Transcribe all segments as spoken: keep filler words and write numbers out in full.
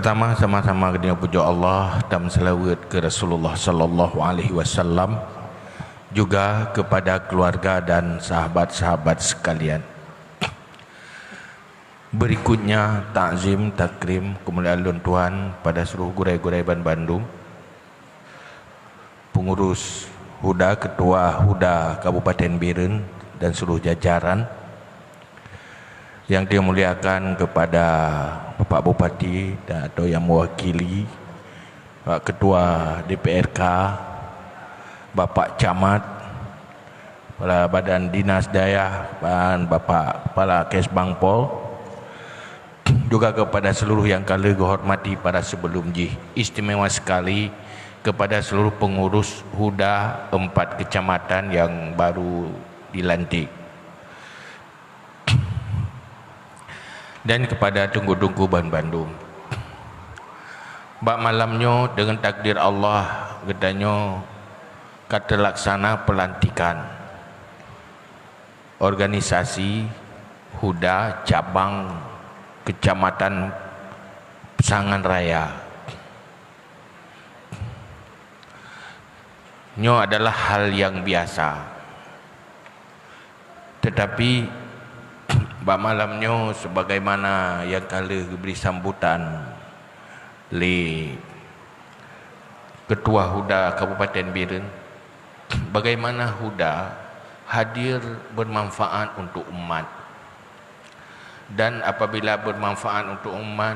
Pertama, sama-sama geutanyoe pujoe Allah dan seulaweuet keu Rasulullah sallallahu alaihi wasallam, juga kepada keluarga dan sahabat-sahabat sekalian. Berikutnya, takzim takrim keumuliaan lôn tuan pada seluruh gurée-gurée ban bandum, pengurus HUDA, ketua HUDA Kabupaten Bireuen dan seluruh jajaran. Yang dimuliakan kepada Bapak Bupati dan atau yang mewakili, Pak Ketua D P R K, Bapak Camat, kepala badan dinas dayah dan Bapak Kepala Kesbangpol, juga kepada seluruh yang ka lheueh geuhormati pada sebelum jih, istimewa sekali kepada seluruh pengurus HUDA empat kecamatan yang baru dilantik, dan kepada teungku-teungku ban bandum. Bak malam nyoe, deungon takdir Allah, geutanyoe ka teulaksana peulantikan organisasi HUDA cabang Kecamatan Peusangan Raya. Nyoe adalah hal yang biasa. Tetapi, bak malam nyoe, sebagaimana nyang ka lheueh geubri sambutan lé Ketua HUDA Kabupaten Bireuen, bagaimana HUDA hadir bermanfaat untuk umat. Dan apabila bermanfaat untuk umat,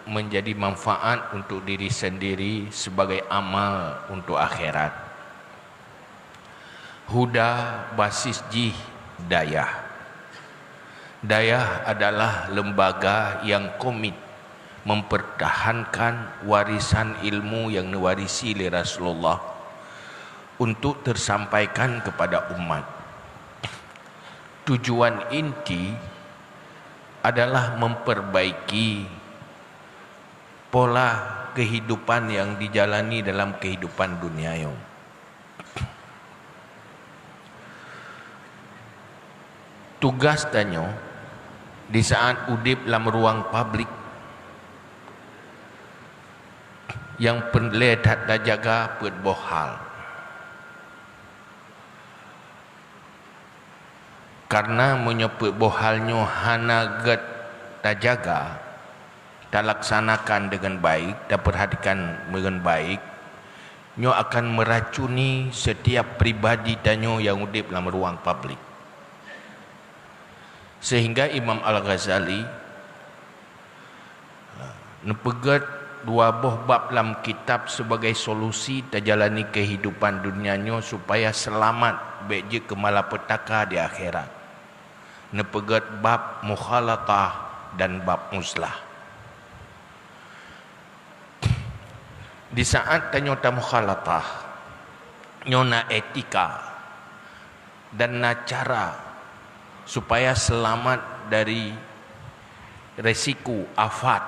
menjadi manfaat untuk diri sendiri sebagai amal untuk akhirat. HUDA basis jih dayah. Dayah adalah lembaga yang komit mempertahankan warisan ilmu yang diwarisi oleh Rasulullah untuk tersampaikan kepada umat. Tujuan inti adalah memperbaiki pola kehidupan yang dijalani dalam kehidupan dunia nyoe. Tugas tanyoe di saat udeb lam ruang publik nyang peureulée that tajaga peuet boh hal. Karena meunyoe peuet boh hal nyoe hana gét tajaga, talaksanakan deungon baik, tapeurhatikan deungon baik, nyoe akan meuracuni setiap pribadi tanyoe nyang udeb lam ruang publik. Sehingga Imam Al-Ghazali neupeugét dua boh bab lam kitab sebagai solusi tajalani kehidupan dunia nyoe supaya seulamat bék jeuet keu malapetaka di akhirat. Neupeugét bab mukhalatah dan bab uzlah. Di saat tanyoe tamukhalatah, nyoe na etika dan na cara supaya seulamat dari resiko afat,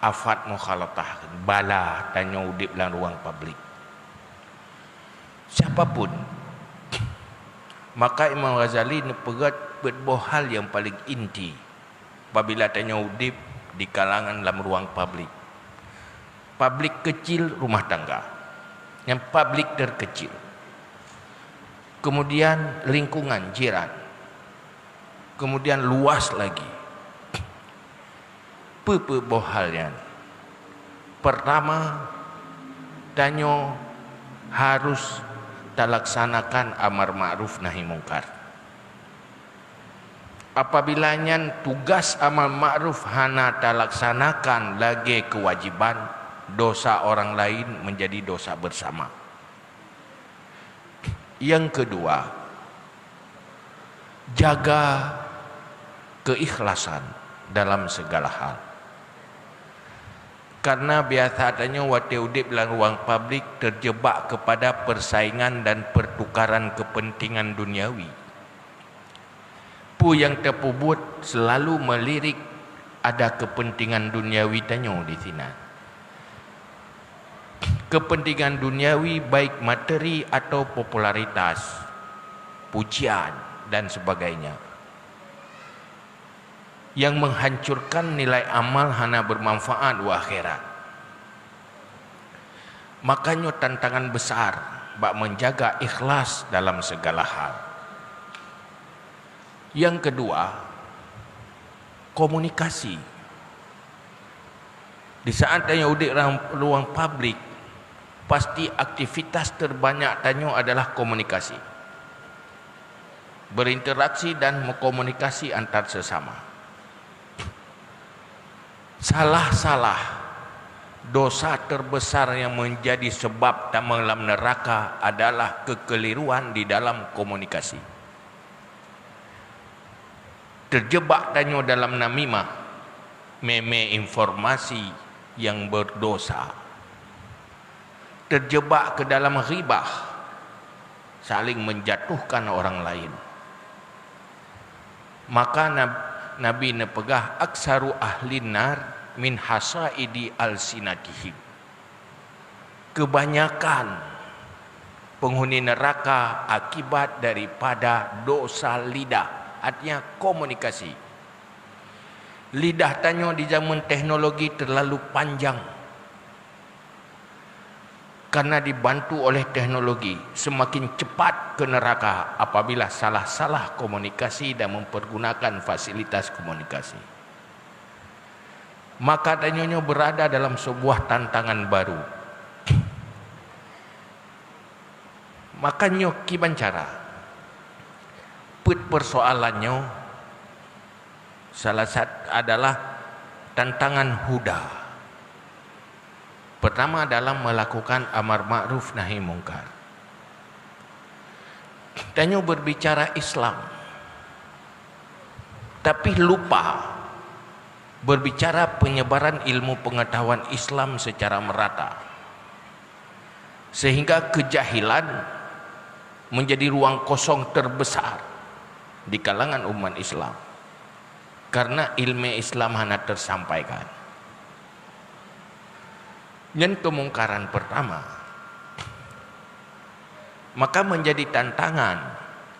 afat mukhalatah, bala tanyoe udeb lam ruang publik. Siapapun, maka Imam Ghazali neupeugét peuet boh hal nyang paleng inti apabila tanyoe udeb di kalangan lam ruang publik. Publik kecil rumah tangga, nyang publik terkecil. Kemudian lingkungan jiran. Kemudian luas lagi. Peue-peue boh hal nyan? Pertama, tanyoe harus talaksanakan amar ma'ruf nahi mungkar. Apabila nyan tugas amar ma'ruf hana talaksanakan lagée keuwajiban, dosa orang lain menjadi dosa bersama. Yang kedua, jaga keikhlasan dalam segala hal. Karena biasa tanyoe watée udeb lam ruang publik terjebak kepada persaingan dan pertukaran kepentingan duniawi. Peue nyang tapeubuet selalu melirik ada kepentingan duniawi tanyoe di sinan. Kepentingan duniawi baik materi atau popularitas, pujian dan sebagainya. nyang menghancurkan nilai amal hana bermanfaat u akhirat. Makanya tantangan besar bak menjaga ikhlas dalam segala hal. Yang kedua, komunikasi. Di saat tanyoe udeb dalam ruang publik, pasti aktivitas terbanyak tanyoe adalah komunikasi. Berinteraksi dan mengkomunikasi antar sesama. Salah-salah dosa terbesar yang menjadi sebab tamong lam neraka adalah kekeliruan di dalam komunikasi. Terjebak tanyoe dalam namimah, meme informasi yang berdosa. Terjebak ke dalam ghibah, saling menjatuhkan orang lain. Maka Nab-, Nabi neupeugah, "Aksaru ahlin nar min hasaidi alsinatihim." Kebanyakan penghuni neraka akibat daripada dosa lidah, artinya komunikasi. Lidah tanyoe di zaman teknologi terlalu panjang. Karena dibantu oleh teknologi, semakin cepat ke neraka apabila salah-salah komunikasi dan mempergunakan fasilitas komunikasi. Maka tanyoe nyoe berada dalam sebuah tantangan baru. Maka nyoe kiban cara. Peuet persoalan nyoe salah satu adalah tantangan huda. Pertama, dalam melakukan amar ma'ruf nahi mungkar. Tanyoe berbicara Islam, tapi lupa berbicara penyebaran ilmu pengetahuan Islam secara merata. Sehingga kejahilan menjadi ruang kosong terbesar di kalangan umat Islam. Karena ilmu Islam hana tersampaikan. Nyan kemungkaran pertama. Maka menjadi tantangan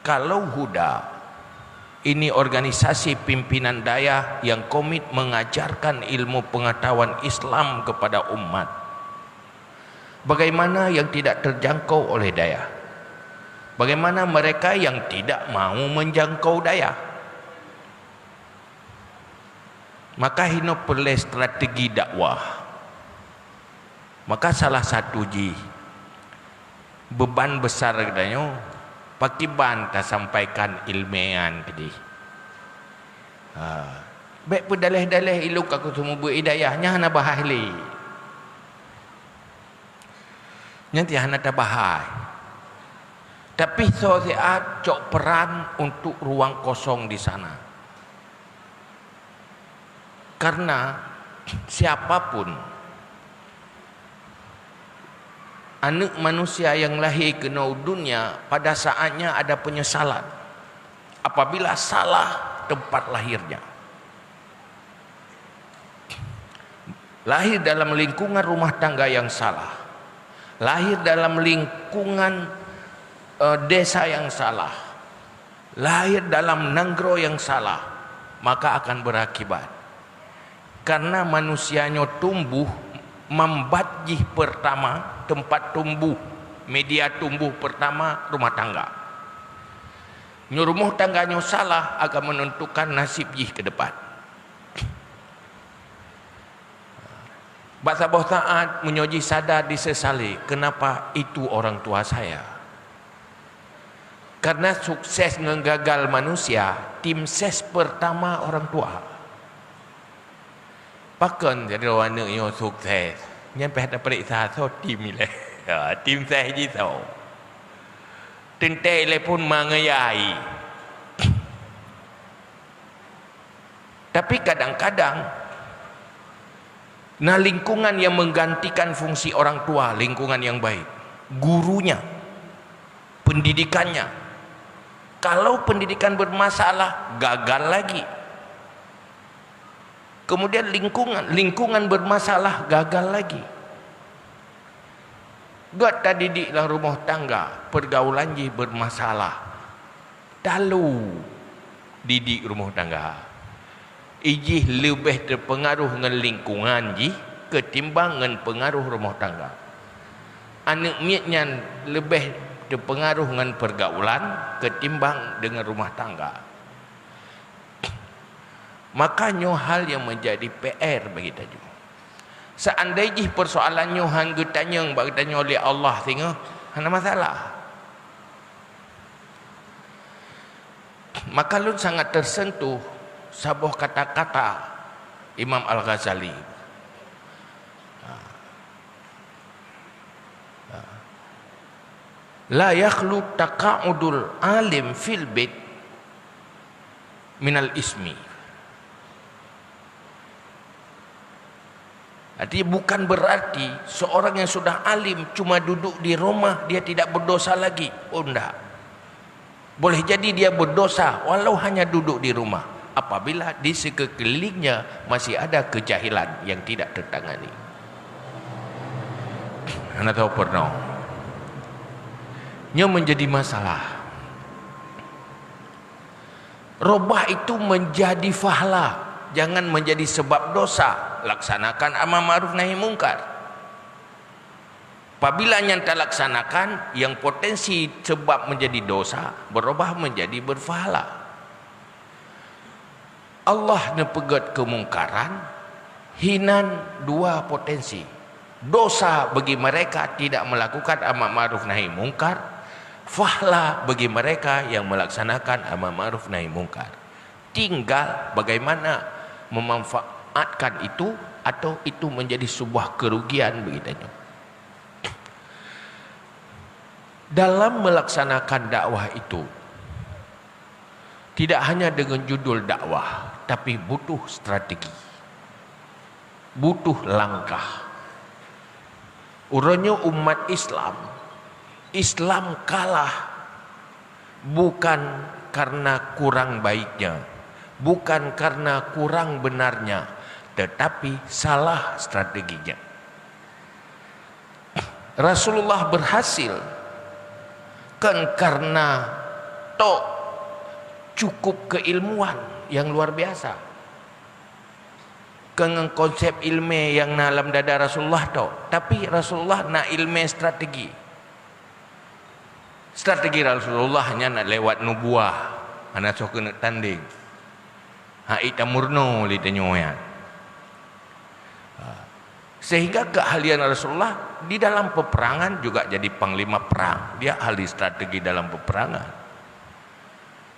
kalau huda ini organisasi pimpinan dayah yang komit mengajarkan ilmu pengetahuan Islam kepada umat. Bagaimana yang tidak terjangkau oleh dayah? Bagaimana mereka yang tidak mau menjangkau dayah? Maka hino perlu strategi dakwah. Maka salah satu jih beban besar geutanyoe, pakiban tasampaikan ilmu nyan keudeh. Ha. Bék peudaleh-daleh ilok aku seumeubeuet i dayah, nyan hana bahai lé. Nyan ti hana tabahai. Tapi soe siat cok peran untuk ruang kosong di sana. Karena siapapun aneuk manusia yang lahé keunoe dunia, pada saatnya ada penyesalan apabila salah tempat lahirnya. Lahir dalam lingkungan rumah tangga yang salah, lahir dalam lingkungan, eh, desa yang salah, lahir dalam nanggroe nyang salah, maka akan berakibat. Karena manusia nyoe tumbuh, mambat jih pertama, tempat tumbuh, media tumbuh pertama rumah tangga. Nyoe rumoh tangga nyoe salah akan menentukan nasib jih ke depan. Bak saboh saat meunyoe jih sadar disesali, kenapa itu orang tua saya? Karena sukses ngon gagal manusia, tim ses pertama orang tua. Pakon sidroe aneuk nyoe sukses? Nyan payah taperiksa soe tim ilée. Ha, tim ses jih soe. Teuntée ilée phon ma ngon yai. Tapi kadang-kadang, nah, lingkungan yang menggantikan fungsi orang tua, lingkungan yang baik, gurunya, pendidikannya. Kalau pendidikan bermasalah, gagal lagi. Kemudian lingkungan, lingkungan bermasalah, gagal lagi. Göt tadidik lam rumoh tangga, pergaulan jih bermasalah. Talu didik rumoh tangga. Ijih leubeh teupeungaroh ngon lingkungan jih keutimbang ngon peungaroh rumoh tangga. Aneuëk miet nyan leubeh teupeungaroh ngon peurgaulan keutimbang deungon rumoh tangga. Maka nyoe hal nyang meunjadi P R bagi tanyoe. Seandai jih peusoalan nyoe han geutanyong bak geutanyoe lé Allah singoh, hana masalah. Maka lôn sangat teuseuntuh saboh kata-kata Imam Al-Ghazali. "La yakhlu taqa'udul alim fil bait minal ismi." Artinya, bukan berarti seorang yang sudah alim cuma duduk di rumah, dia tidak berdosa lagi. Oh, ndak. Boleh jadi dia berdosa walau hanya duduk di rumah, apabila di sekelilingnya masih ada kejahilan yang tidak tertangani. Hana tahu pernah. Nyoe menjadi masalah. Robah itu menjadi fahla, jangan menjadi sebab dosa. Laksanakan amar ma'ruf nahi mungkar. Apabila nyan talaksanakan, yang potensi sebab menjadi dosa berubah menjadi berfahla. Allah neupeugét keumungkaran hinan dua potensi. Dosa bagi mereka tidak melakukan amar ma'ruf nahi mungkar, fahla bagi mereka yang melaksanakan amar ma'ruf nahi mungkar. Tinggal bagaimana memanfaatkan itu, atau itu menjadi sebuah kerugian bagi tanyoe. Dalam melaksanakan dakwah itu, tidak hanya dengan judul dakwah, tapi butuh strategi, butuh langkah. Uroe nyoe umat Islam, Islam kalah bukan karena kurang baiknya, bukan karena kurang benarnya, tetapi salah strateginya. Rasulullah berhasil kan karena tok cukup keilmuan yang luar biasa. Kan ngon konsep ilmu yang na lam dada Rasulullah tok, tapi Rasulullah na ilmu strategi. Strategi Rasulullah nyan lewat nubuah, hana soe keuneuk tandeng. Hai tamurno lé tanyoe nyan. Ha. Sehingga keahlian Rasulullah di dalam peperangan juga jadi panglima perang. Dia ahli strategi dalam peperangan.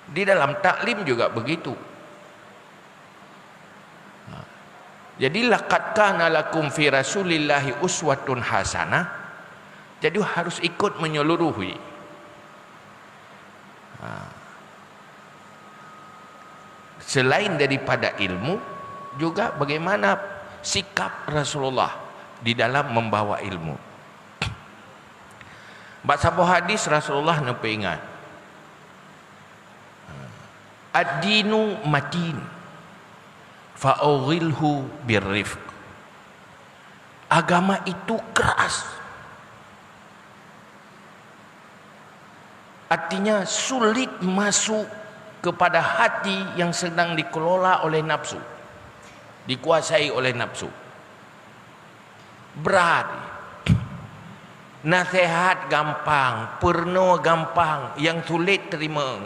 Di dalam taklim juga begitu. Ha. Jadi, "Laqad kana lakum fi Rasulillahi uswatun hasanah." Jadi, harus ikut menyeluruhi. Ha. Selain daripada ilmu, juga bagaimana sikap Rasulullah di dalam membawa ilmu. Bak saboh hadis Rasulullah neupeuingat, "Ad-dinu matin, fa'ughilhu birrifq." Agama itu keras. Artinya, sulit masuk kepada hati yang sedang dikelola oleh nafsu, dikuasai oleh nafsu. Berat. Nasihat gampang, peurunoe gampang, yang sulit terima.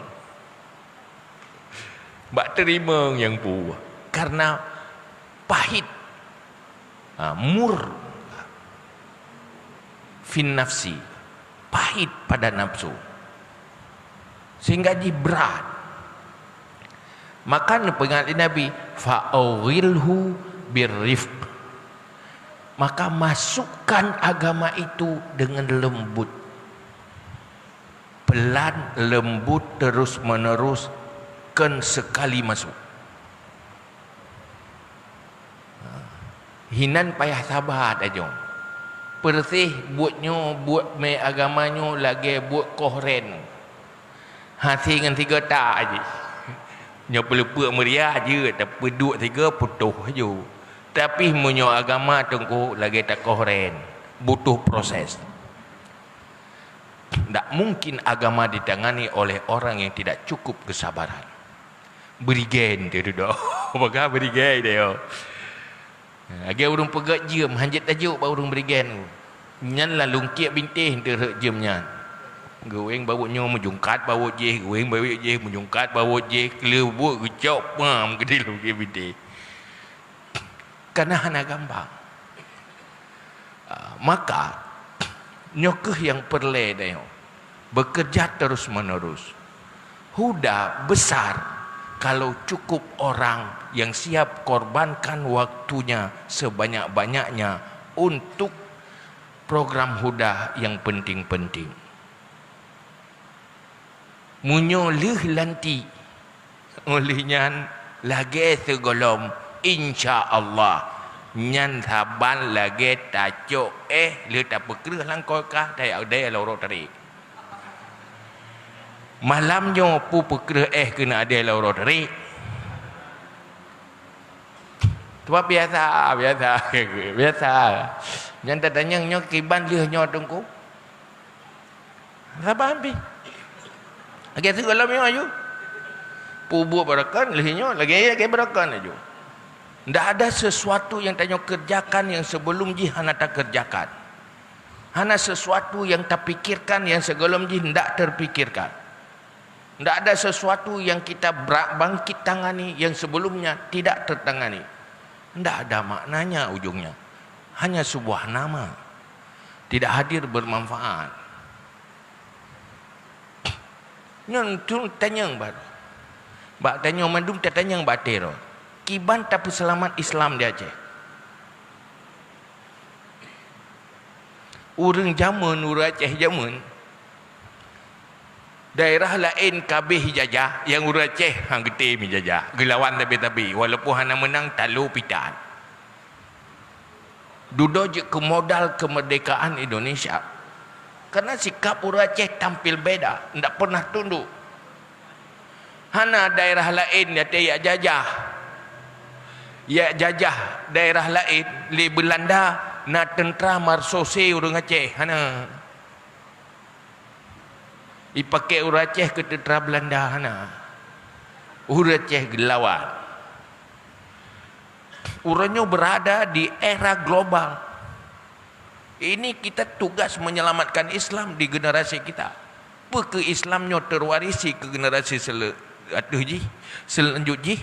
Bak teurimong nyang puih, karena pahit. Ha, mur fin nafsi, pahit pada nafsu, sehingga jih brat. Maka neupeugah lé Nabi, "Fa'ughilhu birrifq." Maka masukkan agama itu dengan lembut. Pelan, lembut, terus-menerus, kon sekali masuk. Hinan payah saba tajong. Persis buet nyoe, buet mé agama nyoe lagée buet koh ren. Hase ngon sigo tak jih. Nyoe peuleupeuk meuria jeuet, tapi duek sigo putôh aju. Tapi meunyoe agama teungku lagée takoh ren, butuh proses. Ndak mungkin agama ditangani oleh orang yang tidak cukup kesabaran. Berigen tu duduk. Peugah brigade dia. Lagèe ureuëng peugöt jeuem, hanjeuet tajok bak ureuëng brigade tu. Nyan lam lungkiek bintéh teurhot jeuem nyan. Geuwéng bawot nyoe meujungkat bawot jéh, geuwéng bawot jéh meujungkat bawot jéh, keuleubuk geucok pam keudéh lungkiek bintéh. Kana hana gamba. Ah, maka, nyoe kheueh nyang peureulée tanyoe, bekerja terus-menerus. Huda besar kalau cukup orang yang siap korbankan waktunya sebanyak-banyaknya untuk program huda yang penting-penting. Meunyoe lheueh lantik, óh lheueh nyan lagée sigohlom, insya Allah, nyan saban lagée tacok éh lheueh tapeukreueh lam kulkas, tajak adée lam uroe tarék. Malam nyoe peue peukreueh éh keuneuk adée lam uroe tarék? Sebab biasa, biasa, biasa. Nyan tatanyong nyoe kiban lheueh nyoe Teungku. Saban pih. Lagée sigohlom nyoe aju. Peubuet beureukan, lheueh nyoe lagée, lagée beureukan aju. Ndak ada sesuatu yang tanyoe kerjakan yang sebelum jih hana takerjakan. Hana sesuatu yang tapikirkan yang sigohlom jih ndak terpikirkan. Ndak ada sesuatu yang kita bra-, bangkit tangani yang sebelumnya tidak tertangani. Ndak ada maknanya ujungnya. Hanya sebuah nama. Tidak hadir bermanfaat. Nyoe tu tanyong baru. Bak tanyoe mandum tatanyong bak até droe. Kiban tapeuseulamat Islam di Aceh? Ureuëng jameun, ureuëng Aceh jameun, daerah laén ka abéh jijajah, nyang ureuëng Aceh han geutem jijajah, geulawan tabi-tabi, walaupun hana meunang, talo pitan. Dudoe jeuet keu modal kemerdekaan Indonesia. Karena sikap ureuëng Aceh tampil beda, ndak pernah tunduk. Hana daerah laén nyate jak jajah. Jak jajah daerah laén lé Beulanda na teuntra marsose ureuëng Aceh, hana. Ipakée ureuëng Aceh keu teuntra Beulanda, hana. Ureuëng Aceh geulawan. Uroe nyoe berada di era global. Ini kita tugas menyelamatkan Islam di generasi kita. Peu kheueh Islam nyoe terwarisi keu generasi sele-, ateueh jih, selanjut jih?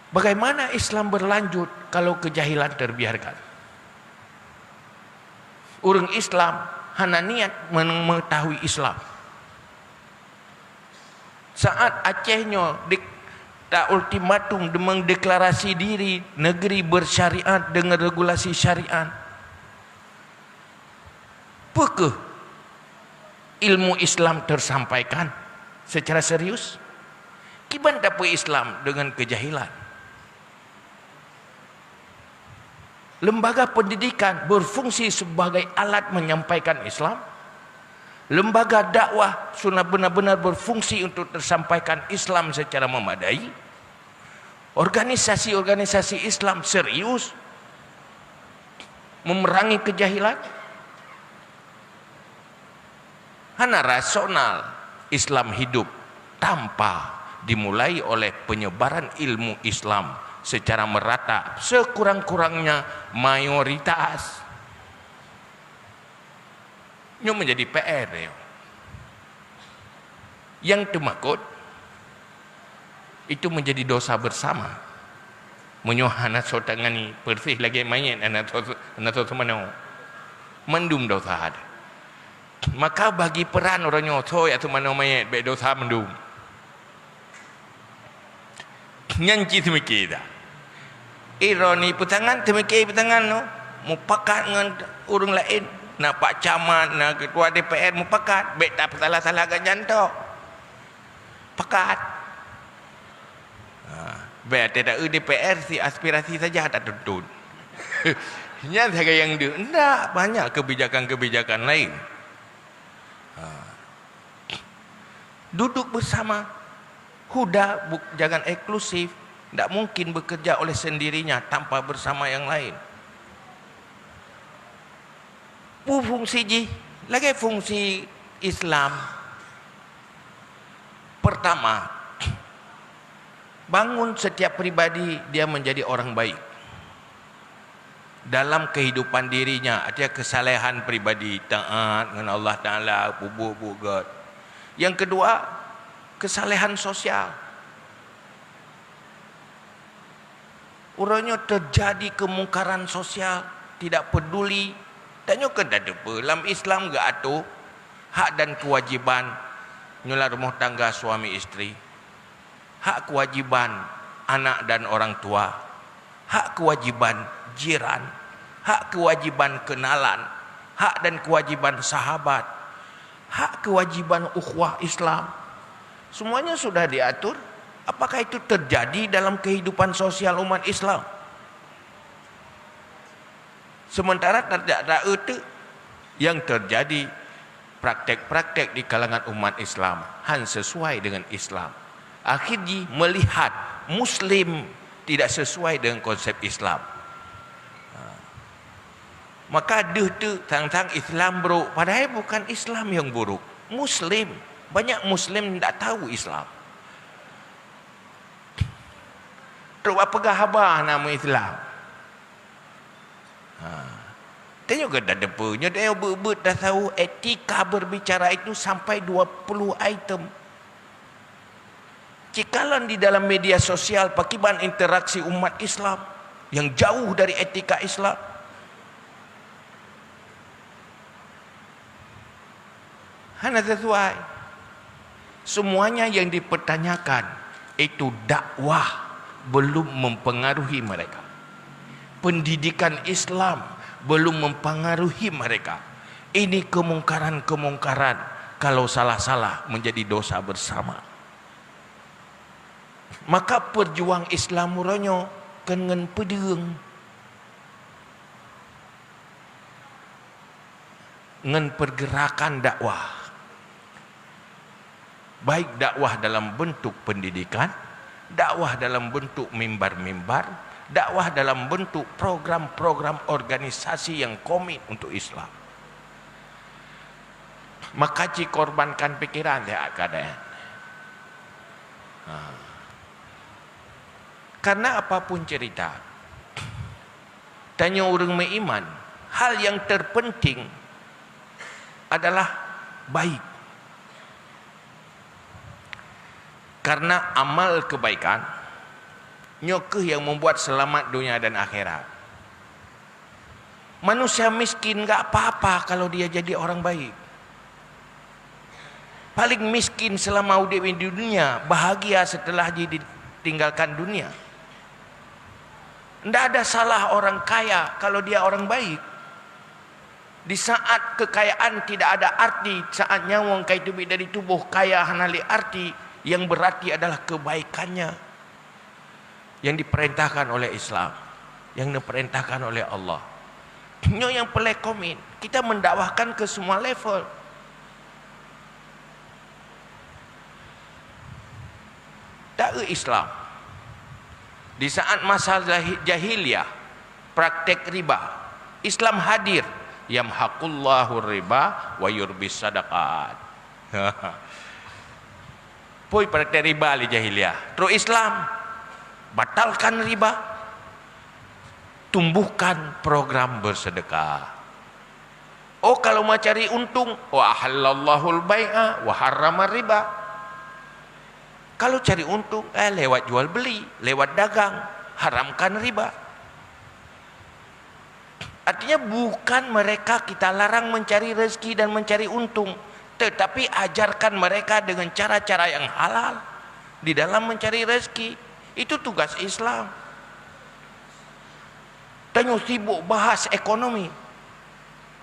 Bagaimana Islam berlanjut kalau kejahilan terbiarkan? Ureuëng Islam hana niat men-, mengetahui Islam. Saat Aceh nyoe di-, ta ultimatum deungon deklarasi diri negeri bersyariat dengan regulasi syariat, peu kheueh ilmu Islam tersampaikan secara serius? Kiban tapeu Islam dengan kejahilan. Lembaga pendidikan berfungsi sebagai alat menyampaikan Islam. Lembaga dakwah sudah benar-benar berfungsi untuk tersampaikan Islam secara memadai. Organisasi-organisasi Islam serius memerangi kejahilan. Hana rasional Islam hidup tanpa dimulai oleh penyebaran ilmu Islam secara merata, sekurang-kurangnya mayoritas. Nyoe menjadi P R nyoe. Nyang teumakot, itu menjadi dosa bersama. Meunyoe hana soe tangani, persis lagée manyét hana soe, hana soe seumanoe. Mandum dosa ada. Maka bagi peran uroe nyoe, soe nyang seumanoe manyét, bék dosa mandum. Nyan cit seumiké dah. Ironi peutangan, seumiké peutangan nyoe, mupakat ngon ureuëng laén. Na pak camat, na ketua D P R mupakat, bék tapeusalah-salah gobnyan tok. Pakat. Ha, bék ata-ata D P R si aspirasi saja tatuntut. Nyan sagai nyang deuh. Ndak, banyak kebijakan-kebijakan lain. Ha. Duduk bersama. Huda bu-, jangan eksklusif. Ndak mungkin bekerja oleh sendirinya tanpa bersama yang lain. Peue fungsi jih? Lagée fungsi Islam. Pertama, Bangun setiap pribadi dia menjadi orang baik dalam kehidupan dirinya, artinya kesalehan pribadi, taat ngon Allah Taala, peubuet buet gét. Yang kedua, kesalehan sosial. Uroe nyoe terjadi kemungkaran sosial, tidak peduli. Tanyoe keuh tateupeue lam Islam geuatoe hak dan kewajiban nyoe lam rumoh tangga suami isteri, hak kewajiban anak dan orang tua, hak kewajiban jiran, hak kewajiban kenalan, hak dan kewajiban sahabat, hak kewajiban ukhuwah Islam. Semuanya sudah diatur. Apakah itu terjadi dalam kehidupan sosial umat Islam? Sementara tidak ada itu yang terjadi, praktek-praktek di kalangan umat Islam han sesuai dengan Islam. Akhir jih melihat Muslim tidak sesuai dengan konsep Islam. Ha. Maka deuh teuk tang-tang Islam buruk, padahai bukan Islam yang buruk. Muslim, banyak Muslim tidak tahu Islam. Trok bak peugah haba nama Islam. Ha. Tanyoe keuh tateupeue, nyoe tanyoe beuet-beuet tasawuf, etika berbicara itu sampai dua puluh item. Cikalon di dalam media sosial, pakiban interaksi umat Islam yang jauh dari etika Islam. Hana sesuai. Semuanya yang dipertanyakan itu dakwah belum mempengaruhi mereka. Pendidikan Islam belum mempengaruhi mereka. Ini kemungkaran-kemungkaran, kalau salah-salah menjadi dosa bersama. Maka peujuang Islam uroe nyoe keu ngon peudeueng, ngon pergerakan dakwah. Baik dakwah dalam bentuk pendidikan, dakwah dalam bentuk mimbar-mimbar, dakwah dalam bentuk program-program organisasi yang komit untuk Islam. Maka ci korbankan pikiran siat keu aneuk. Ha. Karena apapun cerita, tanyoe ureuëng meuiman, hal yang terpenting adalah baik. Karena amal kebaikan nyoe keuh yang membuat selamat dunia dan akhirat. Manusia miskin nggak apa-apa kalau dia jadi orang baik. Paling miskin selama udeb di dunia, bahagia setelah ditinggalkan dunia. Ndak ada salah orang kaya kalau dia orang baik. Di saat kekayaan tidak ada arti, saat nyawöng ka jiteubiet dari tuboh, kaya hana lé arti, yang berarti adalah kebaikannya yang diperintahkan oleh Islam, yang diperintahkan oleh Allah. Nyoe nyang peureulée komit, kita mendakwahkan ke semua level. Dakwah Islam. Di saat masa jahi-, jahiliyah, praktek riba, Islam hadir, "Yamhaqullahu riba wa yurbis sadaqat." Pui praktek riba lé jahiliyah. Trok Islam, batalkan riba, tumbuhkan program bersedekah. Oh, kalau mau cari untung, "Wa ahallallahul bai'a wa harramar riba." Kalau cari untung, eh, lewat jual beli, lewat dagang, haramkan riba. Artinya, bukan mereka kita larang mencari rezeki dan mencari untung, tetapi ajarkan mereka dengan cara-cara yang halal di dalam mencari rezeki. Itu tugas Islam. Tanyoe sibuk bahas ekonomi.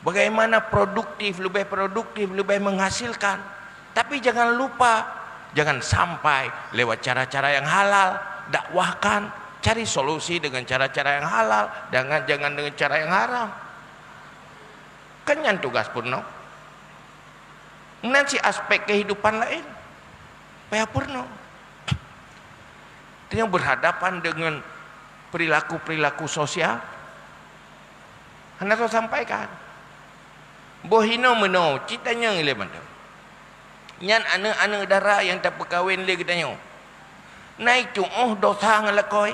Bagaimana produktif, lebih produktif, lebih menghasilkan. Tapi jangan lupa, jangan sampai lewat cara-cara yang halal, dakwahkan, cari solusi dengan cara-cara yang halal, jangan, jangan dengan cara yang haram. Kan nyan tugas peurunoe. Meunan cit aspek kehidupan laén. Payah peurunoe. Tanyoe berhadapan dengan perilaku-perilaku sosial. Hana soe sampaikan. Boh hinoe meunoe, cit tanyong ilée mantong. Nyan aneuëk-aneuëk dara nyang tapeukawen lé geutanyoe. Na i tuoh dosa ngon lakoe.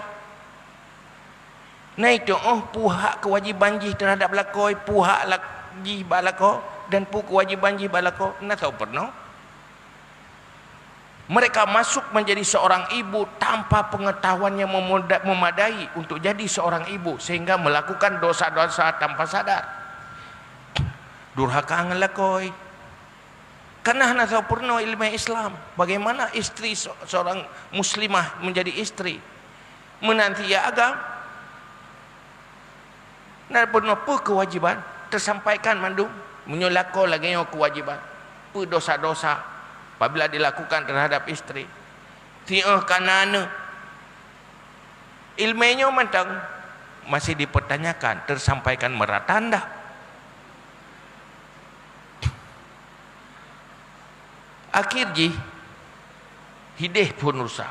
Na i tuoh peue hak keuwajiban jih teuhadap lakoe, peue hak lak-, jih bak lakoe, dan peue keuwajiban jih bak lakoe. Na soe peurunoe. Mereka masuk menjadi seorang ibu tanpa pengetahuan yang memuda-, memadai untuk jadi seorang ibu, sehingga melakukan dosa-dosa tanpa sadar. Durhaka ngon lakoe. Karena hana soe peurunoe ileumèe Islam. Bagaimana istri se-, seorang muslimah menjadi istri? Meunan cit agam. Na peurunoe peue keuwajiban? Teusampaikan mandum. Meunyoe lakoe lagèe nyoe keuwajiban, peue dosa-dosa apabila dilakukan terhadap istri? Siôh ka na aneuk. Ileumèe nyoe mantong masih dipertanyakan, teusampaikan meurata ndak? Akhé jih, hideh phôn rusak.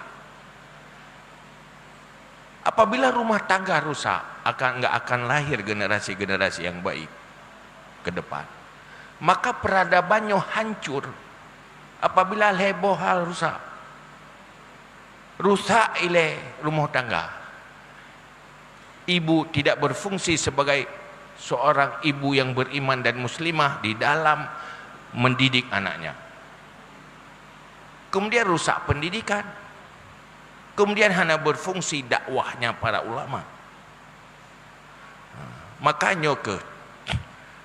Apabila rumah tangga rusak, akan, enggak akan lahir generasi-generasi yang baik ke depan. Maka peradaban nyoe hancur apabila lhèe boh hal rusak. Rusak ilèe rumoh tangga. Ibu tidak berfungsi sebagai seorang ibu yang beriman dan muslimah di dalam mendidik anaknya. Kemudian rusak pendidikan. Kemudian hana berfungsi dakwahnya para ulama. Ha, makanya ke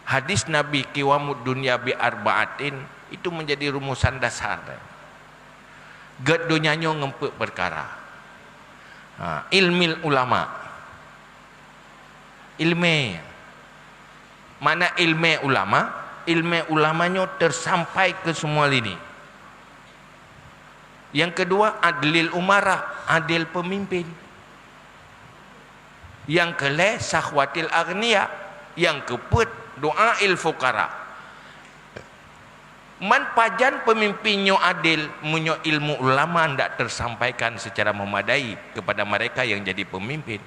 hadis Nabi, "Qiwamud dunya bi arba'atin," itu menjadi rumusan dasar. Gét donya nyoe ngon peuet peukara. Ha, ilmil ulama. Ileumèe. Makna ileumèe ulama, ileumèe ulama nyoe teusampai keu semua lini. Yang kedua, adlil umara, adil pemimpin. Yang keulhèe, sakhwatil aghnia. Yang keupeuet, du'ail fuqara. Man pajan pemimpin nyoe adil, meunyoe ilmu ulama ndak tersampaikan secara memadai kepada mereka yang jadi pemimpin?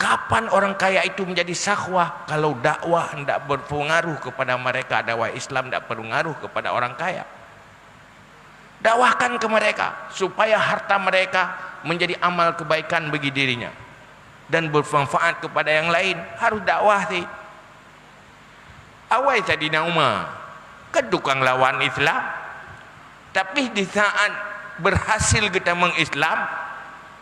Kapan orang kaya itu menjadi sakhwah kalau dakwah ndak berpengaruh kepada mereka, dakwah Islam ndak berpengaruh kepada orang kaya? Dakwahkan ke mereka supaya harta mereka menjadi amal kebaikan bagi dirinya dan bermanfaat kepada yang lain. Harus dakwah sih. Awai Saidina Umar, kan tukang lawan Islam. Tapi di saat berhasil geutamong Islam,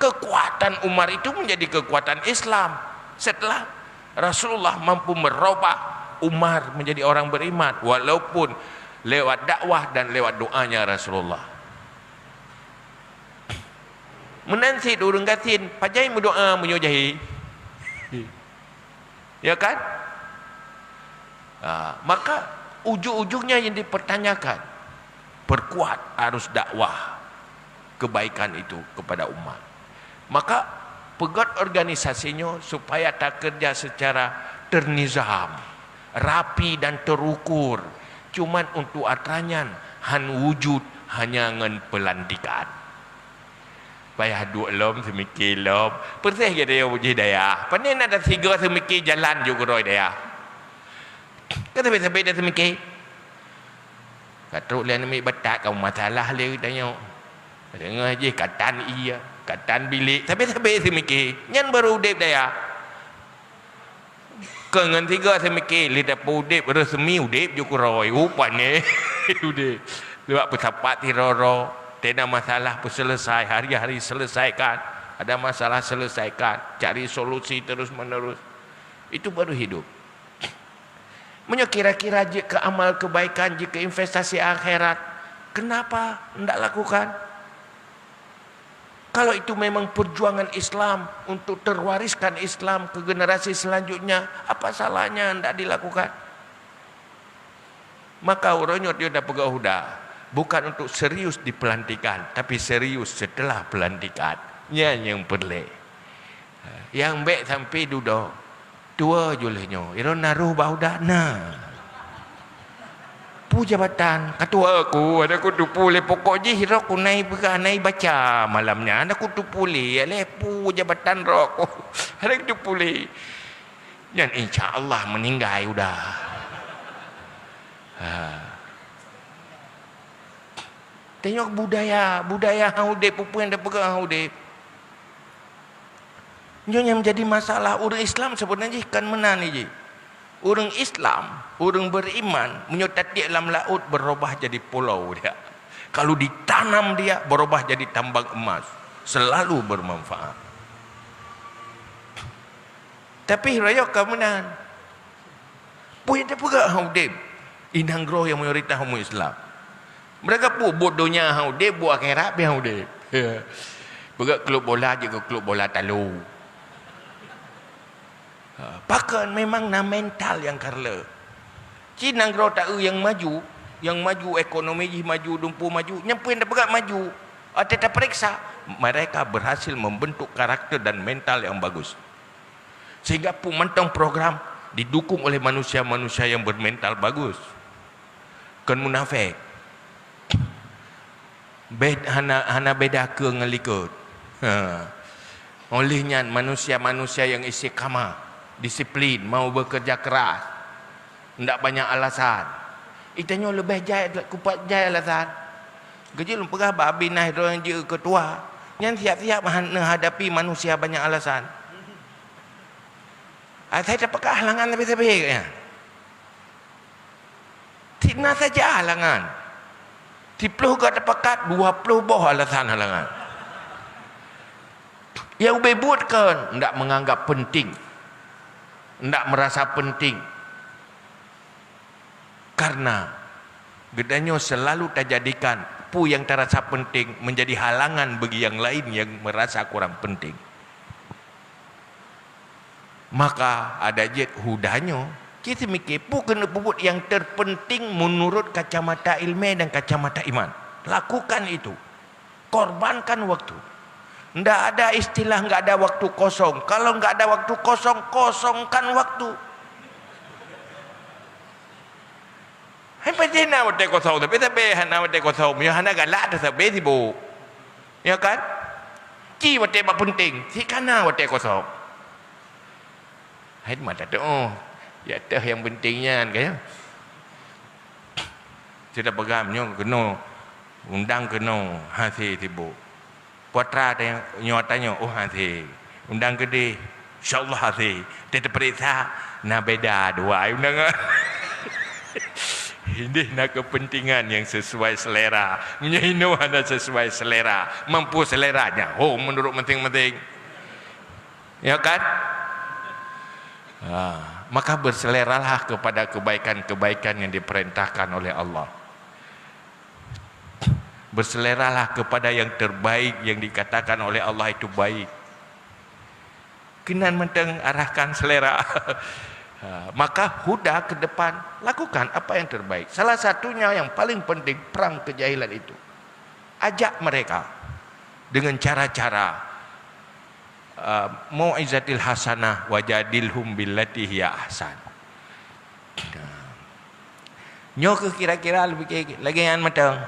kekuatan Umar itu menjadi kekuatan Islam. Setelah Rasulullah mampu merubah Umar menjadi orang beriman, walaupun lewat dakwah dan lewat doanya Rasulullah. Meunan cit ureuëng gasien, pajan meudoa meunyoe jahé. Ya kan? Ha, maka ujung-ujungnya yang dipertanyakan, perkuat arus dakwah kebaikan itu kepada umat. Maka peugét organisasi nyoe supaya takeureuja secara ternizam, rapi dan terukur. Cuman untuk atra nyan han wujud hanya ngon peulantikan. Payah duek lom, seumike lom. Peureséh gata nyoe bujih dayah. Pane na dasigoe seumike jalan jok keudroe dayah. Kan sabé-sabé dah seumike. Ka trok lé aneuk miet batat kamoe masalah lé geutanyoe. Deungoe jih katan ie, katan bilék, sabé-sabé seumike. Nyan baru udép dayah. Keu ngon sigoe seumike, lé tapeu udép, resmi udép jok keudroe. Pane udép. Lewat peusapat sidroe-droe, tena masalah peuselesai, hari-hari selesaikan. Ada masalah selesaikan, cari solusi terus-menerus. Itu baru hidup. Meunyoe kira-kira jeuet keu amal kebaikan, jeuet keu investasi akhirat, kenapa ndak lakukan? Kalau itu memang perjuangan Islam untuk terwariskan Islam ke generasi selanjutnya, apa salahnya ndak dilakukan? Maka uroe nyoe dia dah peugah huda, bukan untuk serius di pelantikan, tapi serius setelah pelantikan. Nyan nyang peureulée. Nyang bék sampai dudoe. Tuwoe ju lheueh nyoe, droeneuh na roh bak uda na. Peue jabatan, ka tuwoe ku, hana ku tupeu lé, pokok jih droe ku na ipeugah, na ibaca malam nyan, hana ku tupeu lé, lé peue jabatan droe ku, hana ku tupeu lé. Nyan insya Allah meuninggai uda. Ha. Tanyoe budaya, budaya han udeb, peue-peue nyang tapeugah han udeb. Nyoe nyang menjadi masalah, ureuëng Islam seubeuna jih kon meunan jih. Ureuëng Islam, ureuëng beriman, meunyoe tatiek lam laôt, berubah jadi pulau dia. Kalau ditanam dia, berubah jadi tambang emas. Selalu bermanfaat. Tapi rakyat kon meunan. Peue nyang tapeugah han udeb? Inong groe nyang mayoritas umat Islam. Mereka pun buet donya han udeb, buet akhirat pih han udeb. Peugah klub bola jeuet keu klub bola talu. Ha, pakon memang na mental nyang kareulo. Ci nanggroe taeu nyang maju, nyang maju ekonomi jih maju, dumpeue maju, nyan peue nyang tapeugah maju. Watée tapeuriksa, mereka berhasil membentuk karakter dan mental yang bagus. Sehingga peue mantong program didukung oleh manusia-manusia yang bermental bagus. Kon munafék. Bed-, hana, hana beda keue ngon likot. Ha. Oleh nyan, manusia-manusia yang istiqamah, disiplin, mau bekerja keras, ndak banyak alasan. Itanyoe leubeh jai, kupat jai alasan. Geujeuet lôn peugah bak Abi Nahdroe nyang jeuet keu ketua, nyan siap-siap han-, neuhadapi manusia banyak alasan. Asai tapeugah halangan sabe-sabe nyan. Sina saja halangan. Siploh ka tapakat, dua ploh boh alasan halangan. Nyang ubé buet kon ndak menganggap penting, ndak merasa penting. Karena geutanyoe selalu tajadikan peue nyang tarasa penting menjadi halangan bagi nyang laén nyang merasa kurang penting. Maka adak jeuet huda nyoe, ci seumiké peue keuneuk peubuet nyang terpenting menurut kacamata ileumé dan kacamata iman. Lakukan itu. Korbankan waktu. Ndak ada istilah nggak ada waktu kosong. Kalau nggak ada waktu kosong, kosongkan waktu. Hai pasti na watée kosong, tapi sabe hana watée kosong. Ya hana galak tu sabe sibuk. Ya kan? Ci watée bak penting, si kana watée kosong. Hai mata tu, oh, ya teh yang penting nyan kan ya. Sudah peugah nyoe keunoe, undang keunoe hase sibuk. Putra tanya, nyoe tanya, oh hase. Undang keudeh, insyaallah hase. Teupeuriksa, na beda dua undangan. Ideh na kepentingan yang sesuai selera. Meunyoe inoe hana sesuai selera, mampu seleranya. Ho, menurut masing-masing. Ya kan? Ha, maka berseleralah kepada kebaikan-kebaikan yang diperintahkan oleh Allah. Berseleralah kepada yang terbaik yang dikatakan oleh Allah itu baik. Keunan mantong arahkan selera. Ha, maka huda ke depan, lakukan apa yang terbaik. Salah satunya yang paling penting, perang kejahilan itu. Ajak mereka dengan cara-cara, uh, mau'izatil hasanah, wajadilhum billati hiya ahsan. Nyoe keuh kira-kira lagée nyan mantong.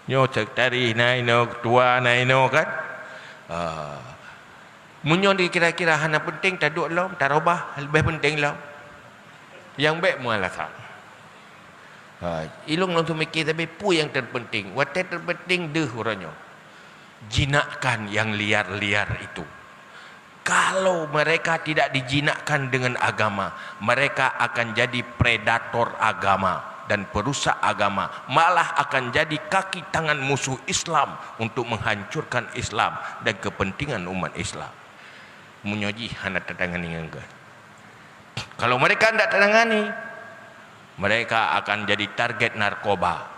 Nyoe sekretaris na inoe, ketua na inoe kan. Ah. Meunyoe dikira-kira hana penting, taduek lom, tarobah, leubeh penting lom. Nyang bék meualasan. Ha, ilong lôn seumiké sabe peue nyang terpenting. Watée terpenting deuh uroe nyoe. Jinakkan yang liar-liar itu. Kalau mereka tidak dijinakkan dengan agama, mereka akan jadi predator agama dan perusak agama, malah akan jadi kaki tangan musuh Islam untuk menghancurkan Islam dan kepentingan umat Islam. Meunyoe jih hana tatangani ngon gét. Kalau mereka tidak tangani, mereka akan jadi target narkoba.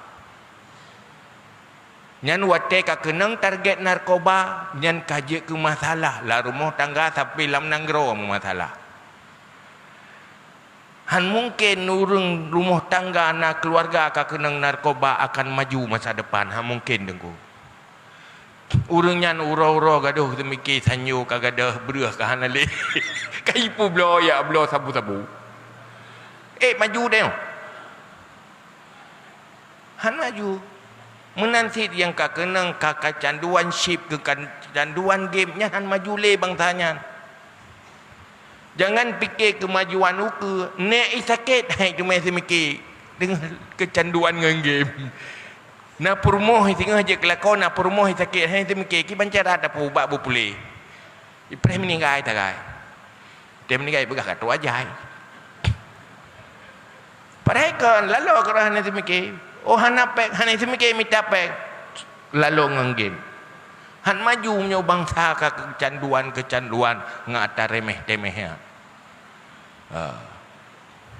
Nyan watée ka keunong target narkoba, nyan ka jeuet keu masalah, lam rumoh tangga sampai lam nanggroe meumasalah. Han mungken ureuëng rumoh tangga na keuluwarga ka keunong narkoba akan maju masa depan, han mungken Teungku. Ureuëng nyan uroe-uroe gadôh teumike sanyo ka gadôh breueh ka hana lé. Ka ipubloe jak bloe sabu-sabu. Eh, maju deh. Han maju. Meunan cit nyang ka keunong ka kacanduan chip, keu kacanduan game nyan han maju lé bansa nyan. Jangan pike keumajuan ukeue, nék i sakét hai teumé seumike deungon keucanduan ngon game. Na peurumoh singoh jeuet keu lakoe, na peurumoh sakét, hana teumike, kiban cara tapeuubat beupuléh. Ipreh meuninggai tagai. Teuh meuninggai peugah ka trok ajai. Padahai kon laloe keurah hana teumike. Oh, hana péng, hana teumike mita péng. Laloe ngon game. Han maju meunyoe bansa ka keucanduan-keucanduan ngon ata remeh-temeh nyan. Ha.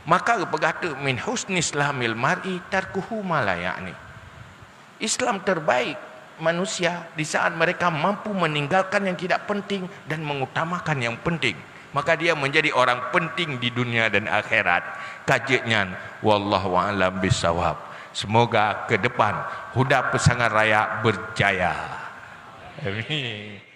Maka geupeugah teuk, "Min husni islamil mar'i tarkuhu ma la ya'ni." Islam terbaik manusia di saat mereka mampu meninggalkan yang tidak penting dan mengutamakan yang penting. Maka dia menjadi orang penting di dunia dan akhirat. Ka jeuet nyan, wallahu a'lam bissawab. Semoga ke depan Huda Peusangan Raya berjaya. Amin.